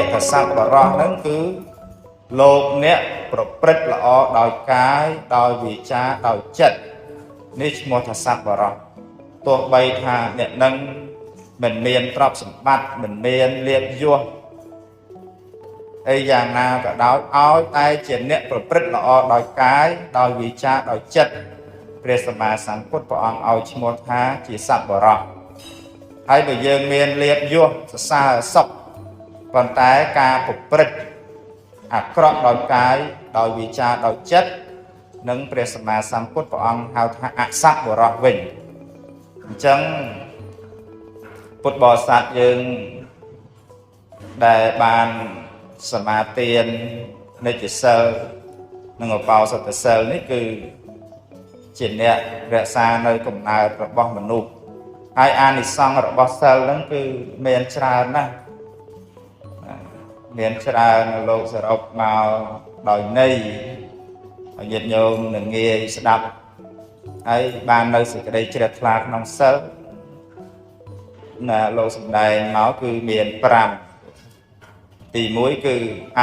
ក្យថាសប្បុរសហ្នឹងគឺលោកអ្នកប្រព្រឹត្តល្អដោយកាយដោយវាចាដោយចិត្តនេះឈ្មោះថាសប្បុរសទោះបីថាអ្នកនឹងមិនមានទ្រព្យសម្បត្តិមិនមានលាភយសអីយ៉ាងណាក៏ដោយឲ្យតែជាអ្នកប្រព្រឹត្តល្អដោយកាយដោយវាចាដោយចិត្តព្រះសម្មាសម្ពុទ្ធព្រះអង្គឲ្យឈ្មោះថាជាសប្បុរសហើយបើយើងមានលាភយសសរសើរសុខប៉ុន្តែការប្រព្រឹត្តអាក្រក់ដោយកាយដោយវាចាដោយចិត្តនិងព្រះសម្មាសម្ពុទ្ធព្រះអង្គហៅថាអសប្បុរសវិញអញ្ចឹងពុទ្ធបរិស័ទយើងដែលបានសមាទាននិច្ចសិលនិងឧបោសថសិលនេះគឺជាអ្នករក្សានៅកំណើតរបស់មនុស្សហើយអានិសង្សរបស់សិលហ្នឹងគឺមានច្រើនណាស់មានច្រើនលោកសរុបមកដោយន័យឲ្យញាតិញោមនឹងងាយស្ដាប់ហើយបាននៅសេចក្តីជ្រះថ្លាក្នុងសិលណាលោកសម្ដែងមកគឺមាន5ទី1គឺអ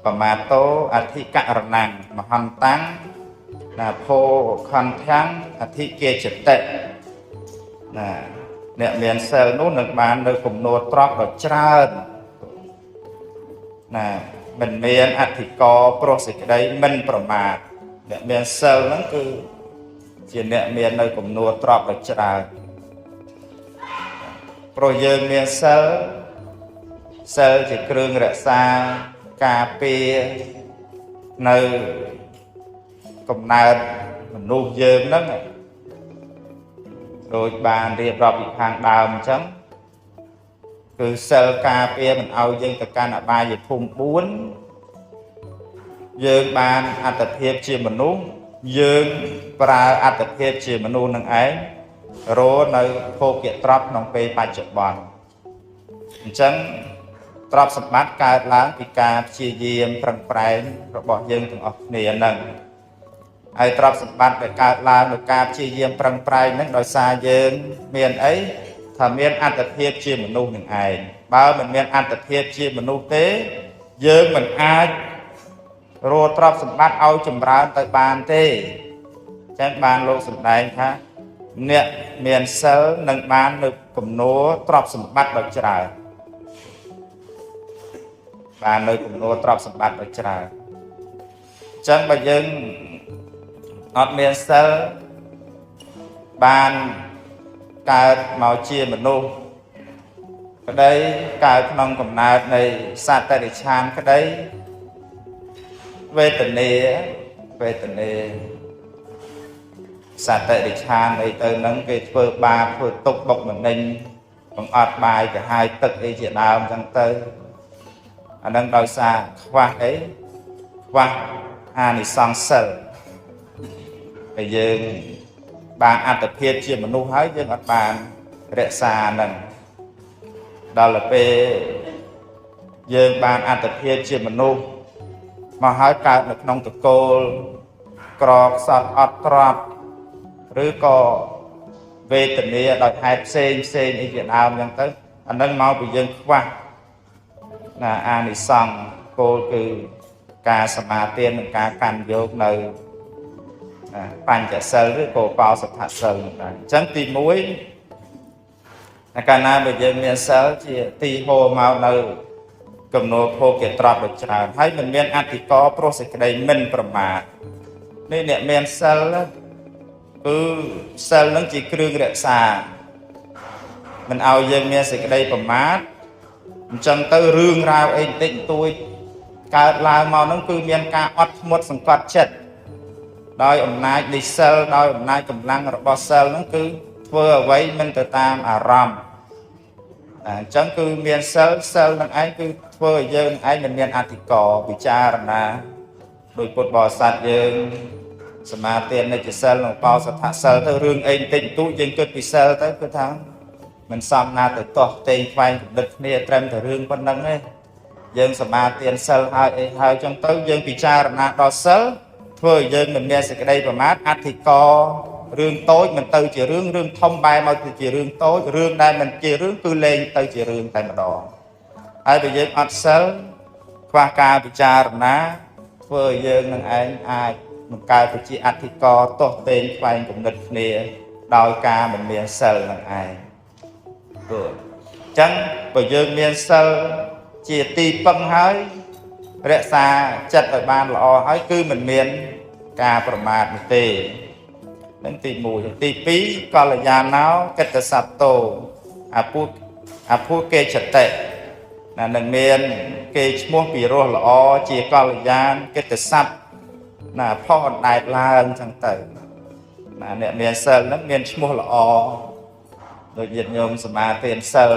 បមាតោអធិករណੰមហន្តੰណាភោខន្ធាំងអធិគេចតិណាអ្នកមានសិលនោះនឹងបាននៅគំនួរទ្រព្យដ៏ច្រើនណាមិនមានអធិករព្រោះសេចក្តីមិនប្រមាទអ្នកមានសិលហ្នឹងគឺជាអ្នកមាននៅគំនួរទ្រព្យដ៏ច្រើនព្រោះយើងមានសិលសិលជាគ្រឿងរក្សាការពារនៅកំណើតមនុស្សយើងហ្នឹងដូចបានរៀបរាប់ពីខាងដើមអញ្ចឹងគឺសិលការពារមិនឲ្យយើងទៅកាន់អបាយភូមិ4យើងបានអត្តភាពជាមនុស្សយើងប្រើអត្តភាពជាមនុស្សនឹងឯងរនៅភោគទ្រព្យក្នុងពេលបច្ចុប្បន្នអញ្ចឹងទ្រព្យសម្បត្តិកើតឡើងពីការព្យាយាមប្រឹងប្រែងរបស់យើងទាំងអស់គ្នាហ្នឹងហើយទ្រព្យសម្បត្តិដែលកើតឡើងដោយការព្យាយាមប្រឹងប្រែងហ្នឹងដោយសារយើងមានអីថាមានអត្តភាពជាមនុស្សនឹងឯងបើមិនមានអត្តភាពជាមនុស្សទេយើងមិនអាចរកទ្រព្យសម្បត្តិឲ្យចម្រើនទៅបានទេអញ្ចឹងបានលោកសម្ដែងថាអ្នកមានសិលនឹងបាននៅគំនួរទ្រព្យសម្បត្តិដ៏ច្រើនបាននៅគំនួរទ្រព្យសម្បត្តិដ៏ច្រើនអញ្ចឹងបើយើងអត់មានសិលបានកើតមកជាមនុស្សក្តីកើតក្នុងកំណើតនៃសត្វតិរិឆានក្តីវេទនាវេទនាសត្វតិរិឆានអីទៅហ្នឹងគេធ្វើបាបធ្វើទុក្ខបុកម្នេញបង្អត់បាយកាហាយទឹកអីជាដើមអញ្ចឹងទៅអាហ្នឹងដោយសារខ្វះអីខ្វះអានិសង្សសិលតែយើងបានអត្តភាពជាមនុស្សហើយយើងអត់បានរក្សាហ្នឹងដល់ទៅពេលយើងបានអត្តភាពជាមនុស្សមកហើយកើតនៅក្នុងតកូលក្រខ្សត់អត់ទ្រព្យឬក៏វេទនាដោយហេតុផ្សេងផ្សេងអីជាដើមអញ្ចឹងទៅអាហ្នឹងមកពីយើងខ្វះណាអានិសង្សគោលគឺការសមាទាននិងការកាន់យកនៅបញ្ចសិលឬក៏បោសថសិលហ្នឹងដែរអញ្ចឹងទី1កាលណាបើយើងមានសិលជាទីហូរមកនៅគំនួរភោគទ្រព្យដ៏ច្រើនហើយមិនមានអធិករព្រោះសេចក្តីមិនប្រមាទនេះអ្នកមានសិលគឺសិលនឹងជាគ្រឿងរក្សាមិនឲ្យយើងមានសេចក្តីប្រមាទអញ្ចឹងទៅរឿងរ៉ាវអីបន្តិចបន្តួចកើតឡើងមកហ្នឹងគឺមានការអត់ធ្មត់សង្កត់ចិត្តដោយអំណាចនៃសិលដោយអំណាចកម្លាំងរបស់សិលហ្នឹងគឺធ្វើអ្វីមិនទៅតាមអារម្មណ៍អញ្ចឹងគឺមានសិលសិលនឹងឯងគឺធ្វើឲ្យយើងឯងមិនមានអធិករពិចារណាដោយពុទ្ធបរិស័ទយើងសមាទាននិច្ចសិលនិងបោសថសិលទៅរឿងអីបន្តិចបន្តួចយើងគិតពីសិលទៅគឺថាមិនសមណាទៅតោះផ្ទែងខ្វែងគំនិតគ្នាត្រឹមតែរឿងប៉ុណ្្នឹងទេយើងសមាទានសិលហើយអីហើយចឹងទៅយើងពិចារណាដល់សិលធ្វើឲ្យយើងមិនមានសេចក្តីប្រមាទអធិកររឿងតូចមិនទៅជារឿងរឿងធំបែរមកទៅជារឿងតូចរឿងដែលមិនជារឿងគឺលែងទៅជារឿងតែម្ដង ហើយបើយើងអត់សិលខ្វះការពិចារណាធ្វើឲ្យយើងនឹងឯងអាចបង្កើតទៅជាអធិករទាស់ទែងខ្វែងគំនិតគ្នាដោយការមិនមានសិលនឹងឯងព្រោះអញ្ចឹងបើយើងមានសិលជាទីពឹងហើយរក្សាចិត្តឲ្យបានល្អហើយគឺមិនមានការប្រមាទនោះទេនឹងទី1ទី2កល្យាណោកិត្តសត្វតោអពុអភុកេចតិណានឹងមានគេឈ្មោះពីរោះល្អជាកល្យានកិត្តស័ព្ទណាផុសអណ្ដែតឡើងចឹងទៅណាអ្នកមានសិលហ្នឹងមានឈ្មោះល្អដូចញាតិញោមសមាទានសិល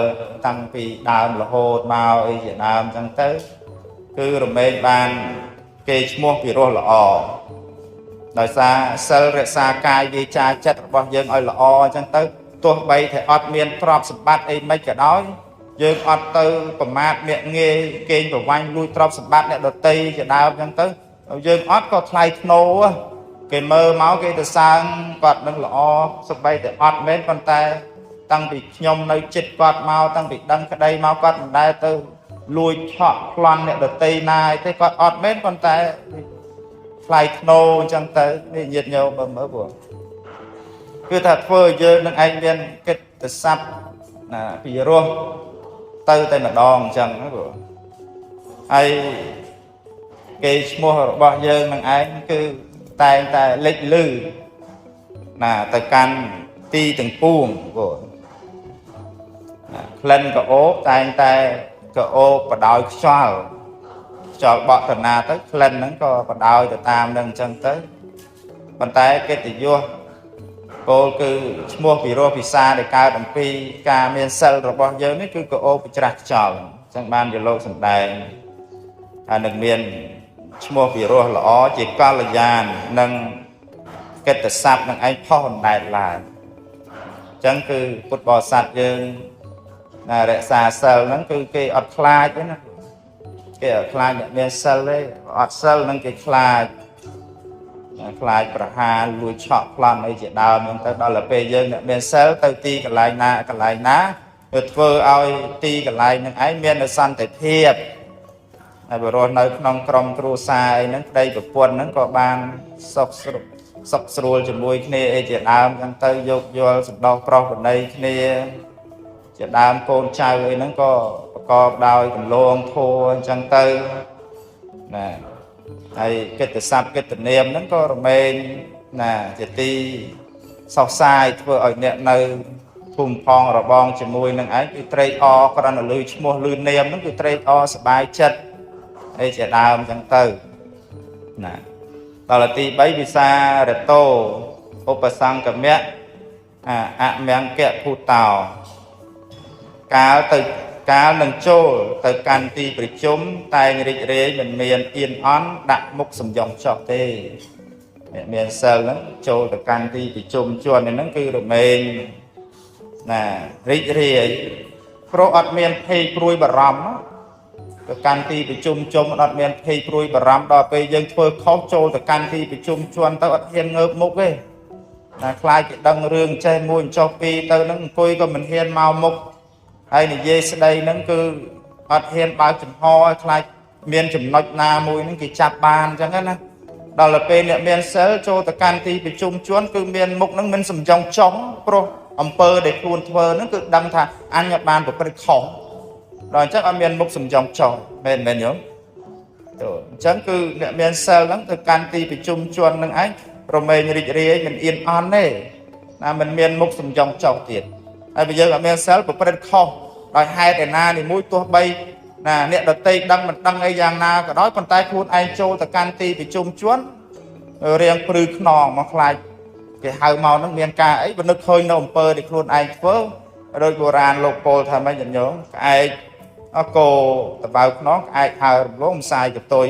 តាំងពីដើមរហូតមកអីជាដើមចឹងទៅគឺរមែងបានគេឈ្មោះពីរោះល្អដោយសារសិលរក្សាកាយវាចាចិត្តរបស់យើងឲ្យល្អអញ្ចឹងទៅទោះបីតែអត់មានទ្រព្យសម្បត្តិអីមិនក៏ដោយយើងអត់ទៅប្រមាថមាក់ងាយកេងប្រវាញ់លួចទ្រព្យសម្បត្តិអ្នកដទៃជាដើមអញ្ចឹងទៅយើងអត់ក៏ថ្លៃថ្នូរគេមើលមកគេទៅសើងគាត់នឹងល្អសម្បីតែអត់មែនប៉ុន្តែតាំងពីខ្ញុំនៅចិត្តគាត់មកតាំងពីដឹងក្តីមកគាត់មិនដែលទៅលួចឆក់ប្លន់អ្នកដទៃណាយទេគាត់អត់មែនប៉ុន្តែថ្លៃថ្នូរអញ្ចឹងទៅនេះញាតិញោមមើលព្រោះគឺថាធ្វើឲ្យយើងនឹងឯងមានកិត្តិស័ព្ទណាពីរោះទៅតែម្ដងអញ្ចឹងណាព្រោះហើយគេឈ្មោះរបស់យើងនឹងឯងគឺតែងតែលេចលឺណាទៅកាន់ទីទាំងពួងព្រោះណាក្លិនកអូបតែងតែកអូបបដោយខ្យល់ខ្យល់បក់តណាទៅក្លិនហ្នឹងក៏បដោយទៅតាមនឹងអញ្ចឹងទៅប៉ុន្តែកិត្តិយសពោលគឺឈ្មោះពីរោះពិសាដែលកើតអំពីការមានសិលរបស់យើងនេះគឺកអូបច្រាស់ខ្យល់អញ្ចឹងបានជាលោកសម្ដែងថានឹងមានឈ្មោះពីរោះល្អជាកល្យាននិងកិត្តិស័ព្ទនឹងឯងផុសអណ្ដែតឡើងអញ្ចឹងគឺពុទ្ធបរិស័ទយើងណារក្សាសិលហ្នឹងគឺគេអត់ខ្លាចទេណាគេអត់ខ្លាចអ្នកមានសិលទេអត់សិលហ្នឹងគេខ្លាចខ្លាចប្រហារលួចឆក់ប្លន់អីជាដើមហ្នឹងទៅដល់ទៅពេលយើងអ្នកមានសិលទៅទីកន្លែងណាកន្លែងណាវាធ្វើឲ្យទីកន្លែងហ្នឹងឯងមានសន្តិភាពហើយបើរស់នៅក្នុងក្រុមគ្រួសារអីហ្នឹងប្តីប្រពន្ធហ្នឹងក៏បានសុខស្រួលសុខស្រួលជាមួយគ្នាអីជាដើមហ្នឹងទៅយោគយល់សន្តោសប្រុសប្រណីគ្នាជាដើមកូនចៅអីហ្នឹងក៏ប្រកបដោយគន្លងធัวអញ្ចឹងទៅណាហើយកិត្តិស័ព្ទកិត្តិនាមហ្នឹងក៏រមែងណាជាទីសោះសាយធ្វើឲ្យអ្នកនៅភូមិផងរបងជាមួយនឹងឯងគឺត្រេកអរគ្រាន់តែឮឈ្មោះឮនាមហ្នឹងគឺត្រេកអរសប្បាយចិត្តអីជាដើមអញ្ចឹងទៅណាដល់ទី3វិសារតោឧបសង្កមៈអមង្គភូតោកាលទៅកាលនឹងចូលទៅកាន់ទីប្រជុំតែងរីករាយមិនមានអៀនអន់ដាក់មុខសំយំចោះទេអ្នកមានសិលហ្នឹងចូលទៅកាន់ទីប្រជុំជនហ្នឹងគឺរមែងណារីករាយព្រោះអត់មានភ័យព្រួយបារម្ភទៅកាន់ទីប្រជុំជុំអត់មានភ័យព្រួយបារម្ភដល់ពេលយើងធ្វើខុសចូលទៅកាន់ទីប្រជុំជនទៅអត់ហ៊ានងើបមុខទេណាខ្លាចគេដឹងរឿងចេះមួយចុះពីរទៅហ្នឹងអង្គុយក៏មិនហ៊ានមកមុខហើយនិយាយស្ដីហ្នឹងគឺអត់ហ៊ានបើកចំហឲ្យខ្លាចមានចំណុចណាមួយហ្នឹងគេចាប់បានអញ្ចឹងណាដល់ទៅពេលអ្នកមានសិលចូលទៅកាន់ទីប្រជុំជនគឺមានមុខហ្នឹងមិនសំចង់ចង់ព្រោះអំពើដែលខ្លួនធ្វើហ្នឹងគឺដឹងថាអញអត់បានប្រព្រឹត្តខុសដល់អញ្ចឹងអត់មានមុខសំចង់ចង់មែនមែនញោមទៅអញ្ចឹងគឺអ្នកមានសិលហ្នឹងទៅកាន់ទីប្រជុំជនហ្នឹងឯងរមែងរីករាយមិនអៀនអន់ទេណាមិនមានមុខសំចង់ចង់ទៀតហើយបើយើងអត់មានសិលប្រព្រឹត្តខុសដោយហេតុឯណានេះមួយទោះបីណាអ្នកដតីដឹងមិនដឹងអីយ៉ាងណាក៏ដោយប៉ុន្តែខ្លួនឯងចូលទៅកាន់ទីប្រជុំជនរៀងព្រឺខ្នងមកខ្លាចគេហៅមកហ្នឹងមានការអីបើនឹកឃើញនៅអំពើដែលខ្លួនឯងធ្វើដោយបុរាណលោកពោលថាម៉េចញោមក្អែកអកោតបៅខ្នងក្អែកហើរំលងម្សាយកតុយ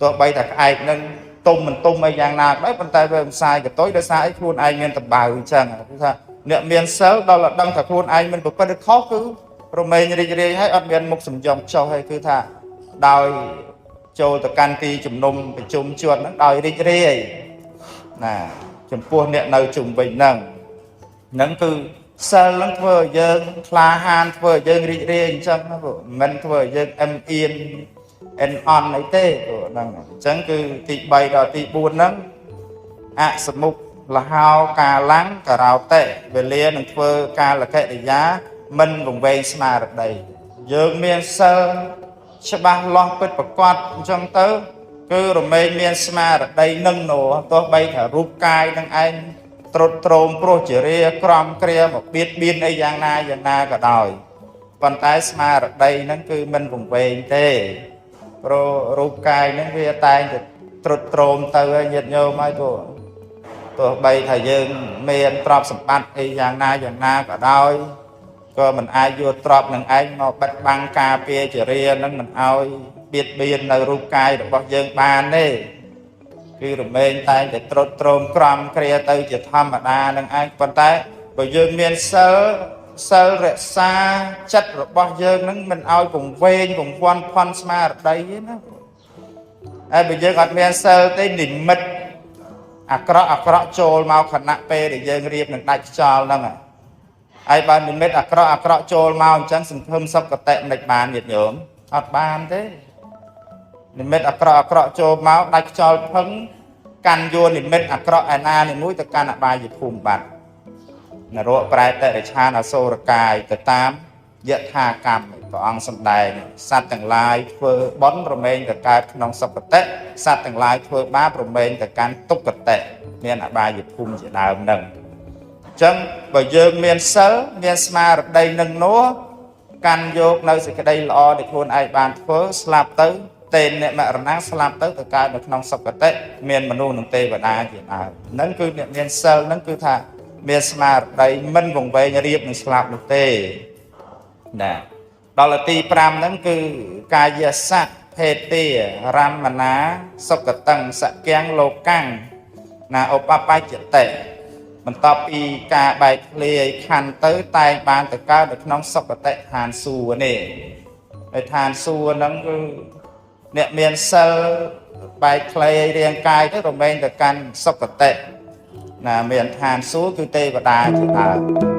ទោះបីតែក្អែកនឹងទុំមិនទុំអីយ៉ាងណាក៏ដោយប៉ុន្តែវាម្សាយកតុយដោយសារអីខ្លួនឯងមានតបៅអញ្ចឹងគឺថាអ្នកមានសិលដល់ដឹងថាខ្លួនឯងមិនប្រព្រឹត្តខុសគឺរមែងរីករាយហើយអត់មានមុខសំយំចុះហើយគឺថាដោយចូលទៅកាន់ទីជំនុំប្រជុំជនហ្នឹងដោយរីករាយណាចំពោះអ្នកនៅជុំវិញហ្នឹងហ្នឹងគឺ សិលនឹងធ្វើឲ្យយើងក្លាហានធ្វើឲ្យយើងរីករាយអញ្ចឹងណាពួកមិនធ្វើឲ្យយើងអឹមអៀនអិនអន់អីទេពួកហ្នឹងអញ្ចឹងគឺទី3ដល់ទី4ហ្នឹងអសមុខលហោកាលੰករោតិវេលានឹងធ្វើកាលកិរិយាមិនវង្វេងស្មារតីយើងមានសិលច្បាស់លាស់ពិតប្រកបអញ្ចឹងទៅគឺរមែងមានស្មារតីនឹងនោះទោះបីថារូបកាយនឹងឯងត្រុតត្រោមព្រោះជារាក្រំគ្រាមកបៀតបៀនអីយ៉ាងណាយ៉ាងណាក៏ដោយប៉ុន្តែស្មារតីហ្នឹងគឺមិនវង្វេងទេព្រោះរូបកាយហ្នឹងវាតែងតែត្រុតត្រោមទៅហើយញាតិញោមហើយព្រោះទោះបីថាយើងមានទ្រព្យសម្បត្តិអីយ៉ាងណាយ៉ាងណាក៏ដោយក៏មិនអាចយកទ្រព្យនឹងឯងមកបិទបាំងការពារជារានឹងមិនឲ្យបៀតបៀននៅរូបកាយរបស់យើងបានទេគឺរមែងតែងតែត្រុតត្រោមក្រំគ្រាទៅជាធម្មតានឹងឯងប៉ុន្តែបើយើងមានសិលសិលរក្សាចិត្តរបស់យើងនឹងមិនឲ្យពង្វេងពង្វាន់ភ័ន្តស្មារតីទេណាហើយបើយើងអត់មានសិលទេនិមិត្តអាក្រក់អាក្រក់ចូលមកខណៈពេលដែលយើងរៀបនឹងដាច់ខ្យល់ហ្នឹងហើយបើនិមិត្តអាក្រក់អាក្រក់ចូលមកអញ្ចឹងសង្ឃឹមសុគតិមិនបានញាតិញោមអត់បានទេនិមិត្តអាក្រក់អាក្រក់ចូលមកដាច់ខ្យល់ផឹងកាន់យកនិមិត្តអាក្រក់ឯណានេះមួយទៅកាន់អបាយភូមិបាត់នរកប្រែតិរិឆានអសូរកាយទៅតាមយថាកម្មព្រះអង្គសម្ដែងសត្វទាំងឡាយធ្វើបុណ្យរមែងទៅកើតក្នុងសុគតិសត្វទាំងឡាយធ្វើបាបរមែងទៅកាន់ទុគតិមានអបាយភូមិជាដើមហ្នឹងអញ្ចឹងបើយើងមានសិលមានស្មារតីនឹងនោះកាន់យកនៅសេចក្តីល្អដែលខ្លួនឯងបានធ្វើស្លាប់ទៅតេនអ្នកមរណៈស្លាប់ទៅទៅកើតនៅក្នុងសុគតិមានមនុស្សនិងទេវតាជាដើមហ្នឹងគឺអ្នកមានសិលហ្នឹងគឺថាមានស្មារតីមិនវង្វេងរៀបនឹងស្លាប់នោះទេណាដល់ទី5ហ្នឹងគឺកាយសៈភេទារមណាសុគតੰសគាំងលោកੰណាឧបបច្ចតិបន្ទាប់ពីការបែកធ្លាយខណ្ឌទៅតែងបានទៅកើតនៅក្នុងសុគតិឋានសួគ៌នេះហើយឋានសួគ៌ហ្នឹងគឺអ្នកមានសិលបែកធ្លាយរាងកាយទៅរមែងទៅកាន់សុគតិណាមានឋានសួគ៌គឺទេវតាជាដើម។